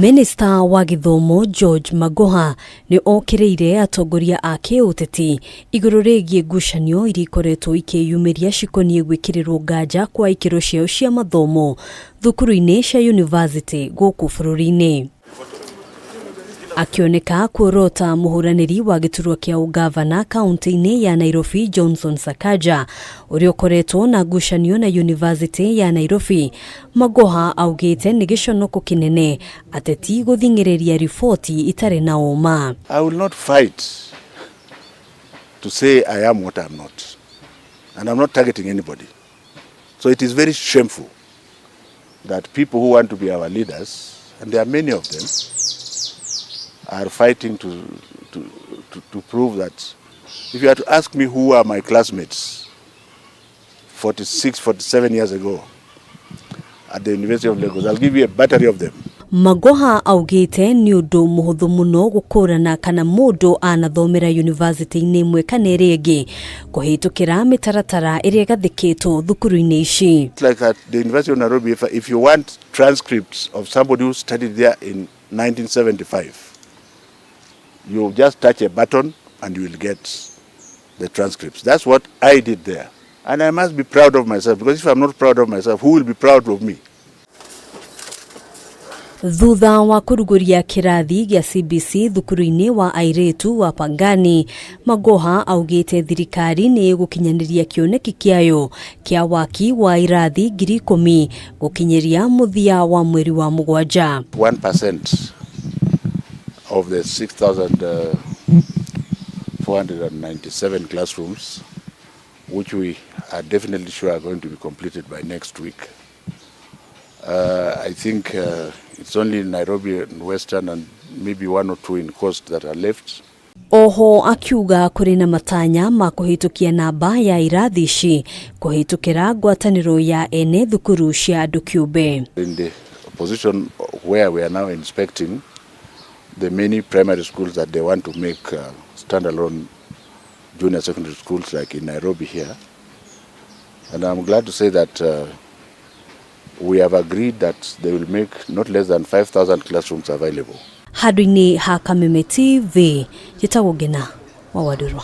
Minista wa gĩthomo George Magoha nĩ okĩrĩire atongoria a kĩũteti igũrũ rĩgiĩ ngucanio iria ikoretwo ikĩyumĩria cikoniĩ gwĩkĩrĩrwo nganja kwa ikĩro ciao cia mathomo thukuru-inĩ cia yunivasĩtĩ gũkũ bũrũri-inĩ. Akĩoneka kuorota mũhũranĩri wa gĩturwa kĩa ũgavana kaunti-inĩ ya Nairobi Johnson Sakaja ũrĩa ũkoretwo na ngucanio na yunivasĩtĩ ya Nairobi, Magoha augĩte nĩ gĩconoko kĩnene ateti gũthing'ĩrĩria riboti itarĩ na ũma. I will not fight to say I am what I'm not. And I'm not targeting anybody. So it is very shameful that people who want to be our leaders, and there are many of them, are fighting to prove that if you are to ask me who are my classmates 46, 47 years ago at the University of Lagos, I'll give you a battery of them. Magoha augĩte nĩ ũndũ mũhũthũ mũno gũkũrana kana mũndũ anathomera yunivasĩtĩ-inĩ ĩmwe kana ĩrĩa ĩngĩ kũhĩtũkĩra mĩtaratara ĩrĩa ĩgathĩkĩtwo thukuru-inĩ ici. It's like at the University of Nairobi, if you want transcripts of somebody who studied there in 1975, you just touch a button and you will get the transcripts. That's what I did there. And I must be proud of myself, because if I'm not proud of myself, who will be proud of me? Thutha wa kũrugũria kĩrathi gĩa CBC thukuru-inĩ wa airĩtu wa Pangani, Magoha augĩte thirikari nĩ ĩgũkinyanĩria kĩoneki kĩayo kĩa waki wa irathi 10,000 gũkinyĩria mũthia wa mweri wa mũgwanja. 1% of the 6,497 classrooms, which we are definitely sure are going to be completed by next week. I think it's only Nairobi and Western and maybe one or two in Coast that are left. Oho akiuga kũrĩ na matanya ma kũhĩtũkia namba ya irathi ici kũhĩtũkĩra ngwatanĩro ya ene thukuru cia andũ kĩũmbe. In the position where we are now inspecting the many primary schools that they want to make standalone junior secondary schools like in Nairobi here. And I'm glad to say that we have agreed that they will make not less than 5,000 classrooms available. Handũ-inĩ ha Kameme TV, njĩtagwo Ngena wa Wandũrwa.